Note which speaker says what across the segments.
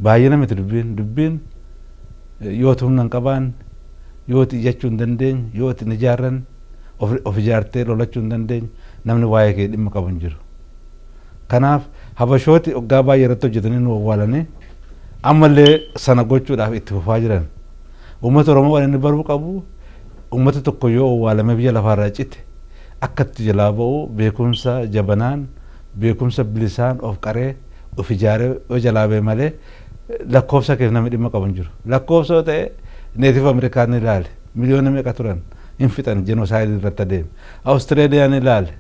Speaker 1: Baay'ina miti dubbiin yoo humna hin qabaan, yoo iyyachuu hin dandeenye, yoo hin ijaarran, of ijaartee lolachuu hin dandeenye, namni waa'ee kee dhimma qabu hin jiru. Kanaaf habashooti waggaa baay'ee irratti hojjetanii nu awwaalanii ammallee sana gochuudhaaf itti fufaa jiran. Uummata Oromoo waan inni baruu qabu, uummata tokko yoo awwaalame biyya lafaarraa cite akka itti jalaa ba'u beekumsa jabanaan, beekumsa bilisaan of qaree of ijaaree yoo jalaa ba'e malee lakkoofsa keef namni dhimma qabu hin jiru. Lakkoofsa yoo ta'e Native American ilaale, miliyoona meeqa turan hin fixan, genocide irratti adeeme. Awustiraaliyaan ilaale,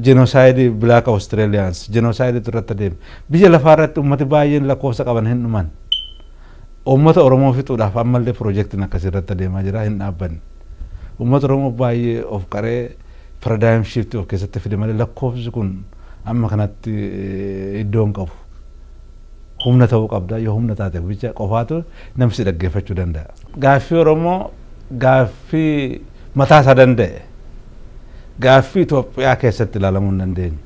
Speaker 1: genocide, Black Australians genocide irratti adeeme. Biyya lafaa irratti uummati baay'een lakkoofsa qaban hin dhuman. Uummata Oromoo fixuudhaaf ammallee piroojeektiin akkasii irratti adeemaa jira, hin dhaabbanne. Uummata Oromoo baay'ee of qaree paradigm shift of keessatti fide malee lakkoofsi kun amma kanatti iddoo hin qabu. Humna ta'uu qabda, yoo humna taate bicha qofaatu namni si dhaggeeffachuu danda'a. Gaaffii Oromoo gaaffii mataa isaa danda'e, gaaffii Itoophiyaa keessatti ilaalamuu hin dandeenye,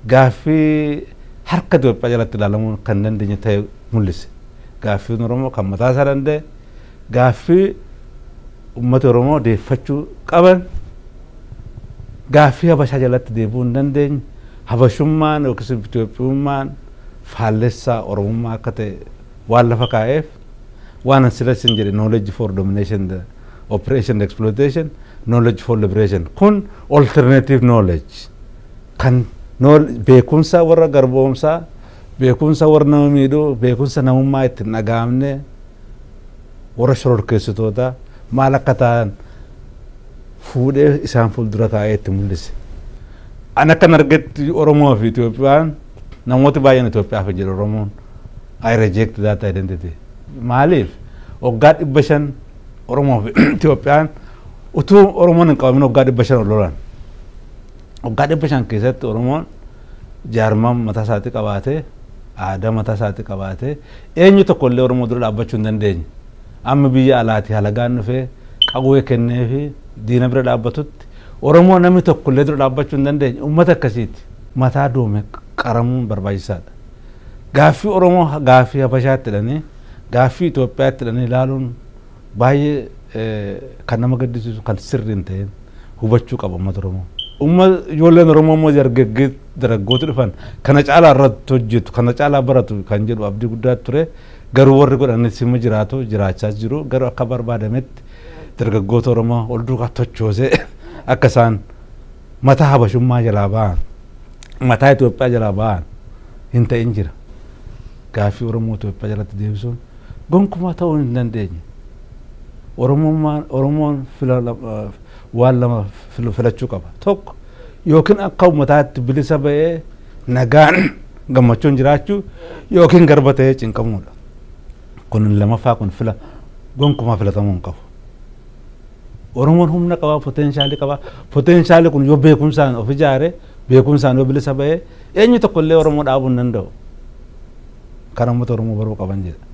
Speaker 1: gaaffii harka Itoophiyaa jalatti ilaalamuu kan dandeenye ta'e mul'ise. Gaaffiin Oromoo kan mataa isaa danda'e, gaaffii uummata Oromoo deeffachuu qaban, gaaffii Habashaa jalatti deebi'uu hin dandeenye, Habashummaan yookiis Itoophiyummaan faallessaa Oromummaa akka ta'e waan lafa kaa'eef, waan an sila sin jedhe, knowledge for domination, the operation, exploitation, knowledge for liberation, kun alternative knowledge kan beekumsa warra garboomsaa, beekumsa warra nama miidhuu, beekumsa namummaa itti hin dhaga'amne, warra shororkeessitoota maal akka ta'an fuudhee isaan fuuldura kaa'ee itti mul'ise. An akkan argetti Oromoo fi Itoophiyaan, namooti baay'een Itoophiyaaf hin jedhu, Oromoon I reject that identity. Maaliif? Waggaa 500 Oromoo fi Itoophiyaan utuu Oromoon hin qabamin waggaa 500 ol lolan. Waggaa 500 keessatti Oromoon jaarmaa mataa isaatii qabaatee, aadaa mataa isaatii qabaatee, eenyu tokko illee Oromoo dura dhaabbachuu hin dandeenye. Amma biyya alaatii halagaan dhufee qawwee kennee fi diina bira dhaabbatutti Oromoo namni tokko illee dura dhaabbachuu hin dandeenye. Uummata akkasiiti. Mataa doome qaramuun barbaachisaadha. Gaaffii Oromoo gaaffii Habashaatti jedhanii, gaaffii Itoophiyaatti jedhanii ilaaluun baay'ee kan nama gaddisiisu, kan sirrii hin ta'in hubachuu qaba uummata Oromoo. Uummata ijoolleen Oromoo immoo dargaggooti dhufan kana caalaa irratti hojjetu, kana caalaa baratu kan jedhu abdii guddaa ture. Garuu warri godhanis immoo jiraatu, jiraachaa jiru, garuu akka barbaadametti dargaggoota Oromoo ol duukaa tochoosee akka isaan mataa Habashummaa jalaa ba'an, mataa Itoophiyaa jalaa ba'an hin ta'in jira. Gaaffii Oromoo Itoophiyaa jalatti deebisuun gonkumaa ta'uu hin dandeenye. Oromummaan, Oromoon waan lama filachuu qaba. Tokko, yookiin akka uummataatti bilisa ba'ee nagaan gammachuun jiraachuu, yookiin garba ta'ee cinqamuudha. Kun lamaffaa kun fila gonkumaa filatamuu hin qabu. Oromoon humna qaba, potential qaba. Potential kun yoo beekumsaan of ijaare, beekumsaan yoo bilisa ba'ee, eenyu tokko illee Oromoo dhaabuu hin danda'u. Kan uummata Oromoo baruu qaban jedha.